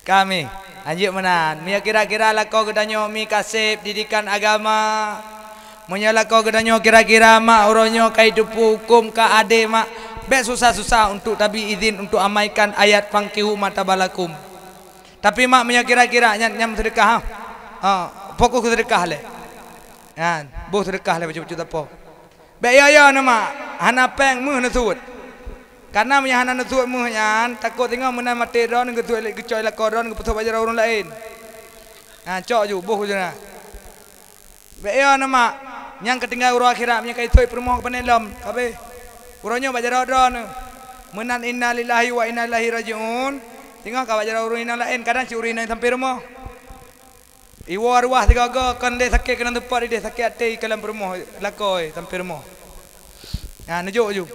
Kami, anjeuk meunan, meunyoe kira-kira lakoe geutanyoe mi ka sép didikan agama, meunyoe lakoe geutanyoe kira-kira mak uroe nyoe ka jiteupeue huköm ka adé mak, bék susah-susah untuk tabi idhin untuk amaikan ayat "Fankihu ma taba lakum". Tapi mak meunyoe kira-kira nyan, nyan seudeukah, ha? Ha, fokus keu seudeukah lé. Nyan, boh seudeukah lé bacut-bacut sapo. Bék yo-yo neuh mak, hana péng méuh neusuet. Kareuna meunyo hana neusuet méuh nyan, takot singoh meunan maté droeneuh geusuet lé geucok lakoe droeneuh geupeusôk bak jaroe ureuëng laén. Nah, cok ju, boh ju na. Bék yo neuh mak, nyang keutinggai uroe akhirat meunyo ka isôk peurumoh keupané lom, habéh. Uroe nyoe bak jaroe droeneuh. Meunan innalillahi wa inna ilaihi rajiun, singoh ka bak jaroe ureuëng inong laén, kadang cit ureuëng inong sampoe rumoh. Iwoe arwah sigoe-goe kon lé sakét keunan teupot idéh sakét até i kalon peurumoh lakoe sampoe rumoh. Ha, neujok ju.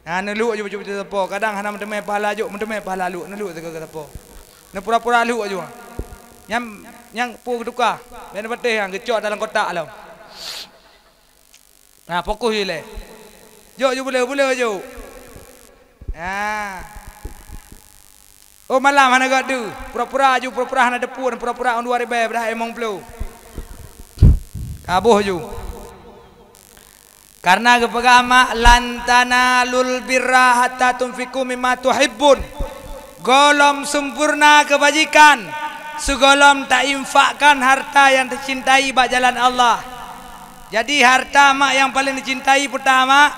Ha, neuluek ju bacut-bacut sapo. Kadang hana meuteumé pahala jok, meuteumé pahala luek, neuluek sigoe-goe sapo. Neupura-pura luek ju. Nyang, nyang peue geutuka, bék neupatéh nyang geucok dalam kotak lom. Nah, fokus ju lé. Jok ju beuleue-beuleue jok. Nah. Oh, malam hana gak deuh. Pura-pura ju, pura-pura hana teupeu, pura-pura ôn dua ribée beudah limong ploh. Taboh ju. Karena geupeugah mak, "Lan tanalul birra hatta tunfiqu mimma tuhibbun." Gohlom sempurna keubajikan sigohlom tainfakkan harta nyang teucintai bak jalan Allah. Jadi, harta mak nyang paleng neucintai peutama,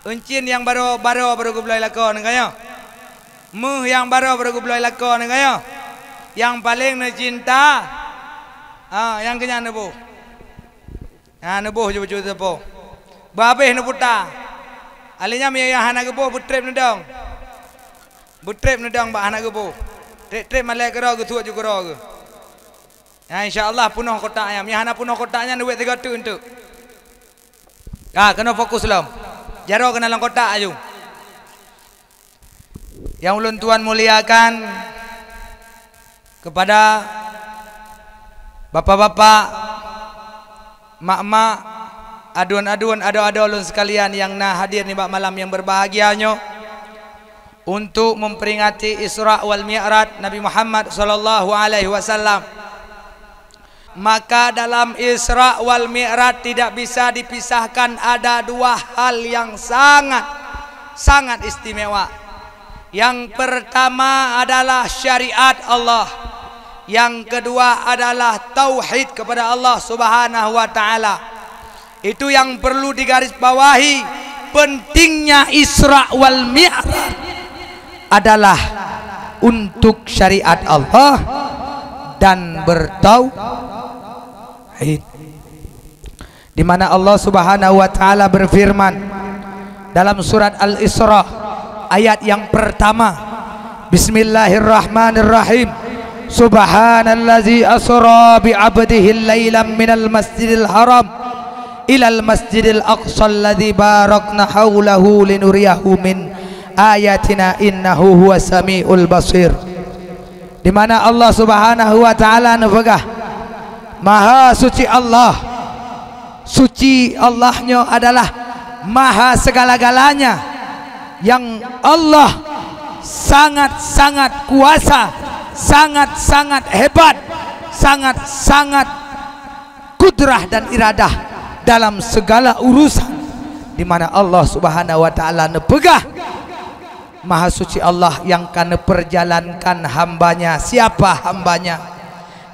euncien nyang baroe-baroe baru geubloe lakoe nyoe. Méuh nyang baroe baru geubloe lakoe nyoe. Nyang paleng neucinta, ha, nyang keunyan neuboh. Ha, neuboh ju bacut sapo. Beuhabéh neuputa. Akhé nyan meunyo hana geuboh, beutrép neudong. Beutrép neudong bak hana geuboh. Trép-trép malèe keudroe geusuet ju keudroe geuh. Nyan, insya Allah peunoh kotak nyan. Nyang hana peunoh kotak nyan, duek tiga teuk eunteuk. Ka, keunoe fokus lom. Jaroe keunoe lam kotak aju. Nyang ulôn tuan muliakan, kepada bapak-bapak, mak-mak, aduen-aduen, adoe-adoe lôn sekalian nyang na hadir nibak malam nyang berbahagia nyoe, untuk memperingati Isra wal Mi'raj Nabi Muhammad sallallahu alaihi wasallam. Maka dalam Isra wal Mi'raj tidak bisa dipisahkan, ada dua hal yang sangat, sangat istimewa. Yang pertama adalah syariat Allah. Yang kedua adalah tauhid kepada Allah Subhanahu wa taala. Itu yang perlu digarisbawahi, pentingnya Isra wal Mi'raj adalah untuk syariat Allah dan bertauhid. Di mana Allah Subhanahu wa taala berfirman dalam surat Al-Isra ayat yang pertama, Bismillahirrahmanirrahim. Subhanallazi asra bi 'abdihi lailam minal masjidil haram ilal masjidil aqsa alladzi barakna haulahu linuriyahu min ayatina innahu huwas samiul basir. Di mana Allah Subhanahu wa taala neupeugah, "Maha suci Allah." Suci Allah nyoe adalah maha segala-galanya, yang Allah sangat-sangat kuasa, sangat-sangat hebat, sangat-sangat kudrah dan iradah dalam segala urusan, di mana Allah Subhanahu wa taala neupeugah, Maha suci Allah nyang ka neuperjalankan hamba-Nya. Siapa hamba-Nya?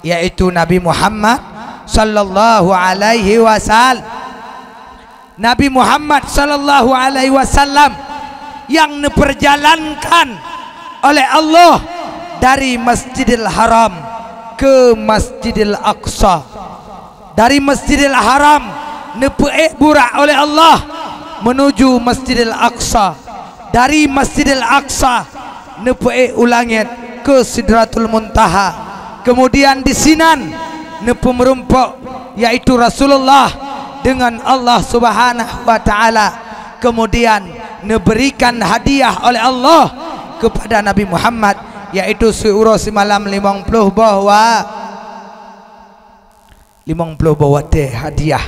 Yaitu Nabi Muhammad sallallahu alaihi wasallam. Nabi Muhammad sallallahu alaihi wasallam nyang neuperjalankan oleh Allah dari Masjidil Haram ke Masjidil Aqsa. Dari Masjidil Haram neupeuék burak oleh Allah menuju Masjidil Aqsa. Dari Masjidil Aqsa neupeuék u langét ke Sidratul Muntaha. Kemudian di sinan neupeumeurumpok, yaitu Rasulullah dengan Allah Subhanahu wa Taala. Kemudian neuberikan hadiah oleh Allah kepada Nabi Muhammad, yaitu siuroe simalam limong ploh boh wa-, limong ploh boh watée hadiah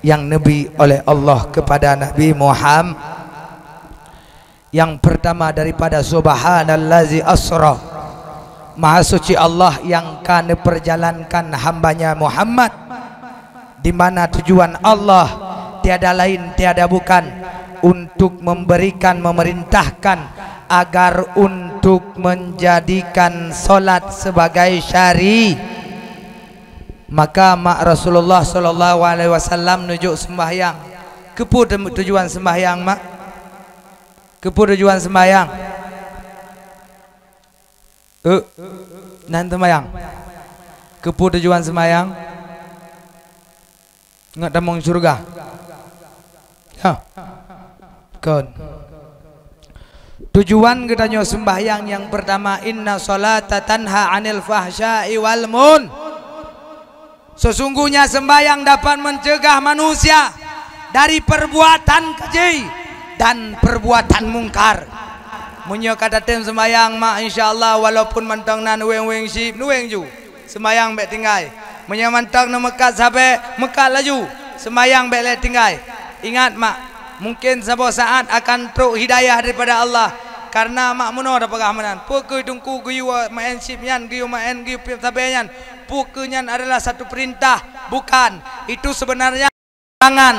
nyang neubi oleh Allah kepada Nabi Muhammad. Yang pertama daripada Subhanallazi asra, Maha Suci Allah nyang ka neuperjalankan hamba-Nya Muhammad, di mana tujuan Allah tiada lain, tiada bukan, untuk memberikan, memerintahkan agar untuk menjadikan solat sebagai syari-, Maka mak Rasulullah sallallahu alaihi wasallam neujok seumbahyang. Keupeue tu-, tujuan seumbahyang, mak? Keupeue tujuan seumbahyang? Eh, nan seumbahyang. Keupeue tujuan seumbahyang? Ngat tamong syeuruga. Ya. Kon. Tujuan geutanyoe seumbahyang nyang pertama, "Inna sholata tanha 'anil fahsya'i wal mun-." Sesungguhnya sembahyang dapat mencegah manusia dari perbuatan keji dan perbuatan mungkar. Meunyoe ka tatem sembahyang, mak, insya Allah, walaupun mantong na nueng-nueng syiek, nueng ju. Sembahyang bék tinggai. Meunyoe mantong neumeukat sabé, meukat laju. Sembahyang bék lé tinggai. Ingat, mak, mungkin saboh saat akan trok hidayah daripada Allah. Karena mak meunoe tapeugah meunan. Peu kheueh teungku geuyue maén syiek nyan, geuyue maén, geuyue piep sabé nyan? Peu kheueh nyan adalah satu perintah? Bukan. Itu sebenarnya larangan,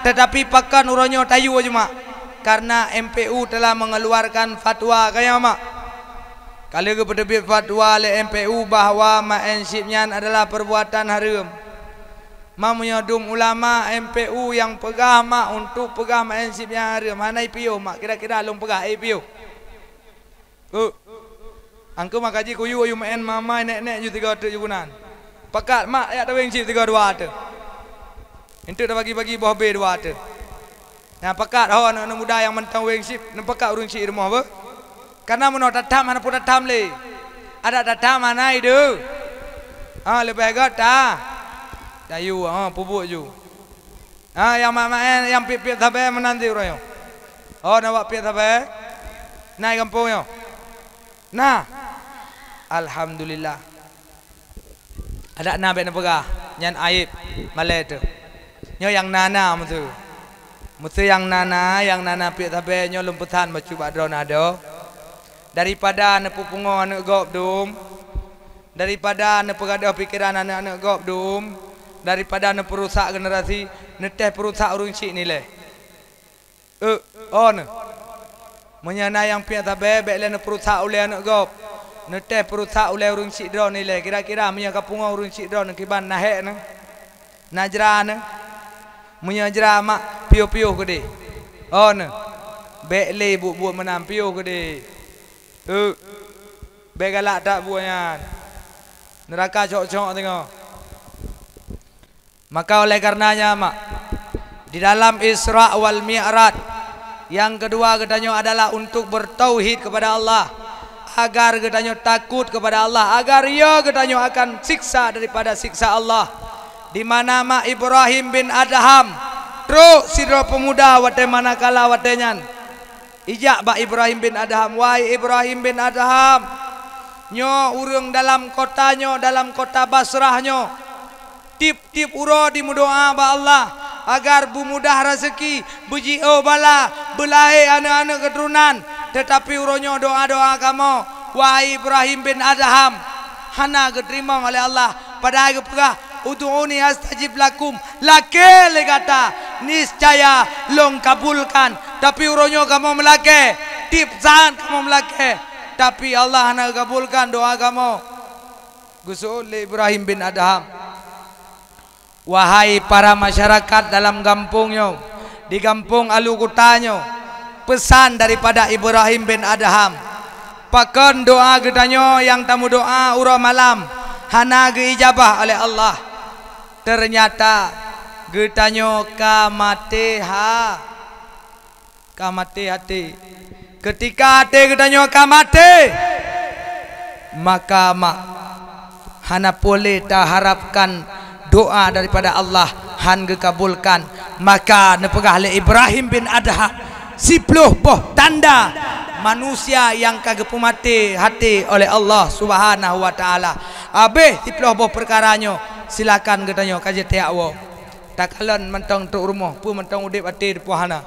tetapi pakon uroe nyoe tayue ju, mak? Karena M P U telah mengeluarkan fatwa, ka nyo, mak? Ka lheueh geupeuteubiet fatwa lé M P U bahwa maén syiek nyan adalah perbuatan hareuem. Mak, meunyoe dum ulama M P U nyang peugah, mak, untuk peugah maén syiek nyan hareuem, hana ipiôh, mak? Kira-kira lôn peugah, eh, ipiôh? Keu. Angkeu maka jih kuyue yue maén mamai nek-nek ju tiga teuk ju gunan. Pakat, mak, jak taweng syiek tiga dua teuk. Enteuk tabagi-bagi boh bé dua teuk. Nyan pakat ho aneuk-aneuk muda nyang mantong weng syiek, neupakat ureueng syiek rumoh beuh. Kana meunoe tatham hana peue tatham lé. Adak tata mana ideuh? Ha, leubeh gét ta. Dayu, ha, peubuet ju. Ha, nyang mak-mak, eh, nyang piep-piep sabe meunan di uroe nyoe. Oh, na wak piep sabe? Na i gampông nyoe? Na. Alhamdulillah. Adak na bék neupeugah, nyan aib, malée teuh. Nyoe nyang na-na meuseu. Meuseu nyang na-na, nyang na-na piep sabe nyoe lôn peusan bacut bak droeneuh adoe. Daripada neupeupungo aneuëk gob dum, daripada neupeugadôh pikeran aneuëk-aneuëk gob dum, daripada neupeurusak generasi, neutéh peurusak ureuëng chik nilée. Eh, oh, neuh. Meunyoe na nyang piep sabe, bék lé neupeurusak ulée aneuëk gob. Neutéh peurusak ulée ureuëng chik droe nilée. Kira-kira meunyoe ka pungo ureuëng chik droe neuh kiban na hék neuh. Na jra neuh. Meunyoe jra mak piôh-piôh keudeh. Oh, neuh. Bék lé buet-buet meunan piôh keudeh. Eh, bék galak that buet nyan. Neuraka cok-cok teungoh. Maka oleh karenanya, mak, di dalam Isra wal Mi'raj, yang kedua geutanyoe adalah untuk bertauhid kepada Allah, agar geutanyoe takut kepada Allah, agar ya geutanyoe akan siksa daripada siksa Allah. Di mana mak Ibrahim bin Adham trok sidroe peumuda watée manakala watée nyan. Ijak bak Ibrahim bin Adham, "Wahai Ibrahim bin Adham, nyoe ureuëng dalam kota nyoe, dalam kota Basrah nyoe, tiep-tiep uroe jimeudoá bak Allah agar beumudah raseuki, beujiôh bala, beulahé aneuëk-aneuëk keuturonan. Teutapi uroe nyoe doá-doá kamoe, wahai Ibrahim bin Adham, hana geuteurimong oleh Allah. Padahai geupeugah, 'Ud'uni astajib lakum.' Lakée lé gata, niscaya Lôn kabulkan. Tapi uroe nyoe kamoe meulakée, tiep saát kamoe meulakée, tapi Allah hana geukabulkan doá kamoe." Geuseuôt lé Ibrahim bin Adham, "Wahai para masyarakat dalam gampông nyoe, di gampông Alu Kuta nyoe, peusan daripada Ibrahim bin Adham, pakon doá geutanyoe nyang tameudoá uroe malam hana geuijabah oleh Allah? Teunyata geutanyoe ka maté ha, ka maté até. Keutika até geutanyoe ka maté, maka mak, hana puléh taharapkan doá daripada Allah hán geukabulkan." Maka neupeugah lé Ibrahim bin Adham siploh boh tanda manusia nyang ka geupeumaté até oleh Allah Subhanahu wa Taala. Habéh siploh boh peukara nyoe, silakan geutanyoe ka jiteuak woe. Takalon mantong trok rumoh, peue mantong udeb até dipoh hana.